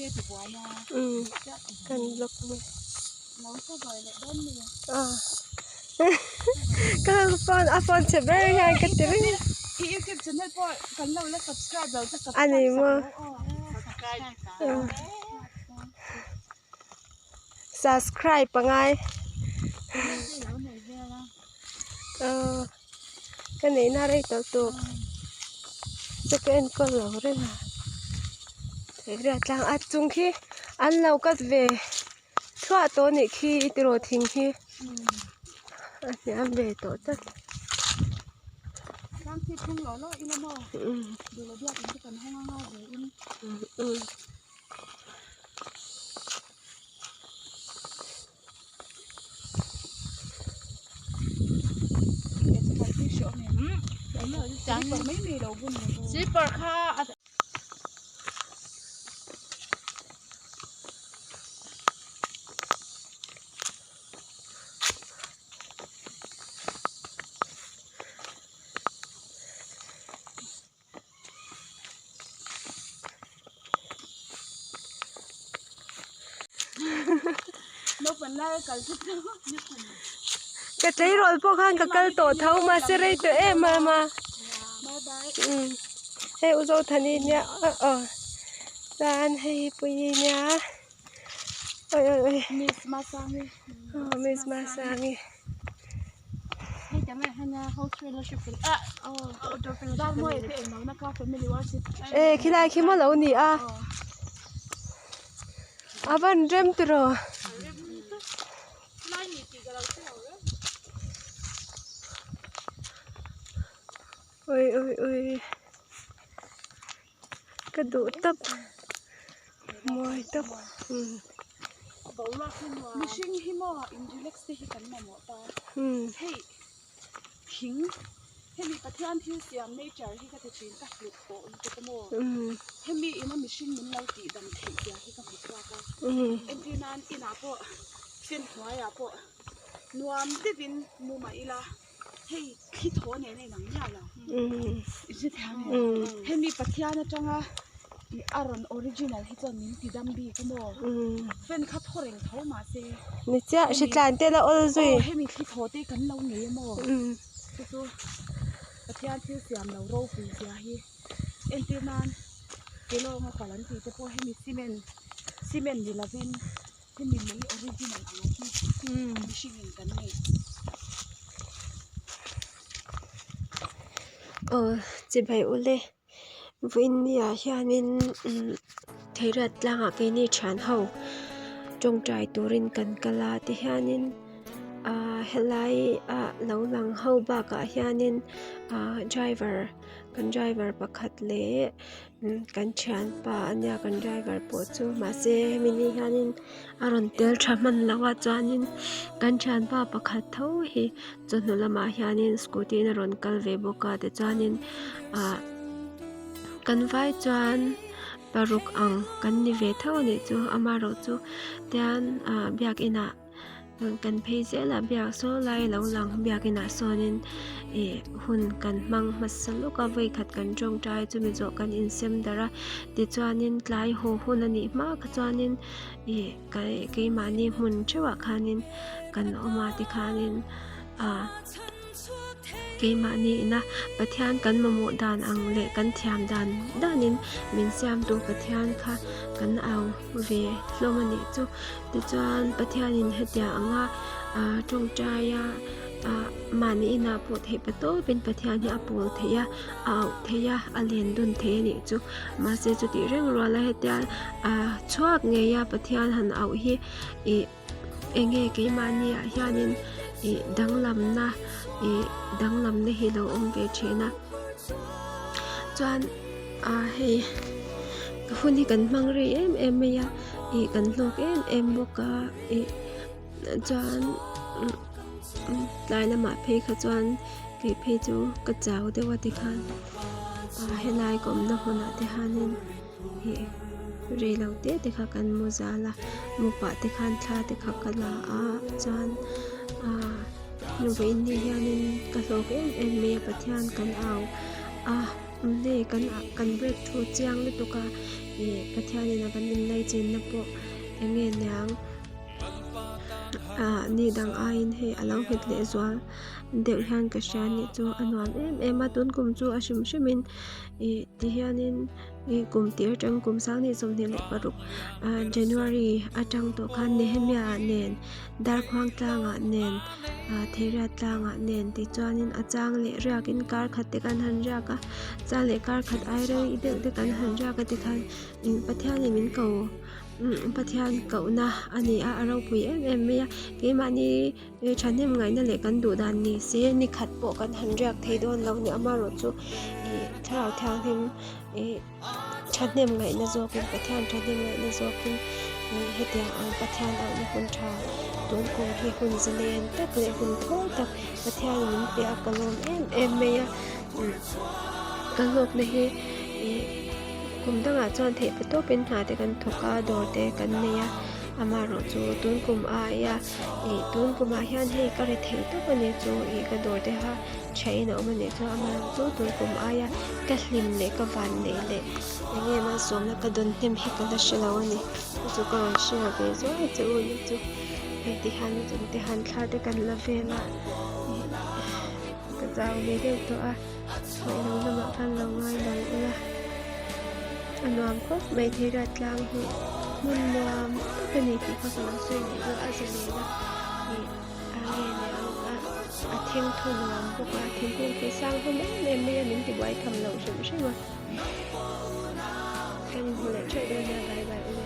Umm kan block mai. Ah ka phone a phone chhe ber hian ka ti reng a ni maw subscribe a ngai aw ka neihna rei tawh tuk chu ka enkawl lo reng a thehriat tlang a chung khi an lo cut ve thluah tawh a nih khi i tiraw thing hi a hniam ve tawh tlat umm. Slipper kha a Ka tleirawl pawh khan ka kal tawh tho mahse rei tawh em em a umm hei u Zothani nia aw chuan hei hi Puii nia awi awi awi Miss Masangi aw Miss Masangi. E khilai khi maw lo ni a a van rem tiraw ui ui ui ka duh tawp mawi tawp umm. Mihring hi maw in relax te hi kan mamawh ta hei thing hemi Pathian thil siam nature hi ka ti thin ka hlut tawh lutuk a maw hemi ina mihring min lo tih dam theih zia hi ka hmu chhuak a entir nan inah pawh fan hnuaiah pawh nuam deuhin mu mah ila hei thli thaw nen a inang miah lo i hre thiam em hemi Pathian atanga ih a rawn original hi chuan min ti dam bik a maw fan kha thaw reng tho mahse ni chiah hri tlan te la awl zui aw hemi thli thaw te kan lo nei a maw chu chu Pathian thil siam lo ropui zia hi entir nan Kelawng a kal an tih te pawh hemi cement cement ni lovin. Hemi lei original ang hi mihring in kan nei. Aw chibai ule vawiin ni ah hianin umm theiriat tlangah keini thian ho tawngtai turin kan kal a tihianin ah helai ah lo lang ho bakah hianin ah driver kan driver pakhat leh. Kan thianpa a nia kan driver pawh chu mahse hemi ni hianin a rawn tel tha hman lo a chuanin kan thianpa pakhat tho hi chawhnu lamah hianin scooty in a rawn kal ve bawk a tichuanin ah kan vai chuan paruk ang kan ni ve tho a nih chu amaherawhchu tian ah biakinah. Kan phei zel a biak saw lai lo lang biakin ah sawnin ih hun kan hmang hmasa lawk a vawikhat kan tawngtai chumi zawh kan insem darh a tichuanin tlai haw hun a nih hma kha chuanin ih keimahni hmun theuhah khanin kan awm a tikhanin ah. Keimahni ina Pathian kan mamawh dan ang leh kan thiam dan danin min siamtu Pathian kha kan au ve hlawm a nih chu. Tichuan Pathianin hetiang anga tawngtaia mahni inah pawh theih pa tawpin Pathian hi a pawl theih a, a auh theih a, a len dun thei a nih chu. Mahse chutih reng ruala hetia chhuak ngeia Pathian han auh hi ih. Enge keimahni ah hianin ih danglamna ih danglamna hi lo awm ve thin a chuan ah hei hun hi kan hmang rei em em mai a ih kan hlawk em em bawk a ih chuan tlai lamah phei kha chuan kei phei chu ka chau deuh a tikhan ah helai ka awmna hmunah te hianin. Ih rei lo te te kha kan mu zal a mu pah te khan thla te kha ka la a chuan ah vawiin ni hianin ka hlawk em em mai a Pathian kan au a hei kan kan break thu chiang lutuk a. Ih Pathianin a kan inlaichenna pawh eng nge niang ah ni dang aiin hei a lo nghet leh zual deuh hian ka hria anih chu a nuam em em a tun kum chu a hrim hrim in ih ti hianin ih kum tir atang kum sanghnih 26 ah January atang tawh khan Nehemiah ah nen Darkhuang tlangah nen ah Theiriat tlangah nen tichuanin a chang leh riakin kar khat te kan han riak a chang leh kar khat ai rei deuh te kan han riak a tikhan ih Pathianin min ko Pathian kohna a ni a a ropui em em mai a keimahni thahnem ngaihna leh kan duh dan ni se ni khat pawh kan han riak thei dawn lo a ni amaherawhchu ih thlarau thianghlim ih thahnem ngaihna zawkin Pathian thahnem ngaihna zawkin ih hetiang ang Pathian auhna hun tha tun kum hi hun zalen tak leh hun thawl tak Pathianin min pe a ka lawm em em mai a ka hlawkna hi ih kum dangah chuan theih pa tawpin hna te kan thawk a dawr te kan nei a amaherawh chu tun kum aia ih tun kumah hian hei ka ri thei tawp a ni chu ih ka dawr te kha tha in a awm a nih chu amaherawh chu tun kum aia ka hlim leh ka van neih leh eng nge malsawmna ka dawn hnem hi ka la hre lo a ni chu chu ka rawn hria ve zuai che u ni chu hei ti hian chung te han thla te kan la vel a ih ka chau ve deuh tawh a ngaih lo lamah khan lo ngai lo ula a nuam khawp mai theirat tlang hi hmun nuam tak a ni tih kha ka lo sawi leh deuh a zalen a ih a nge nia a a theng thaw nuam bawk a thingkung khi sang hlawm em em mai a min ti buai tham lo hrim hrim a kan inhmu leh theuh dawn nia bye bye ule.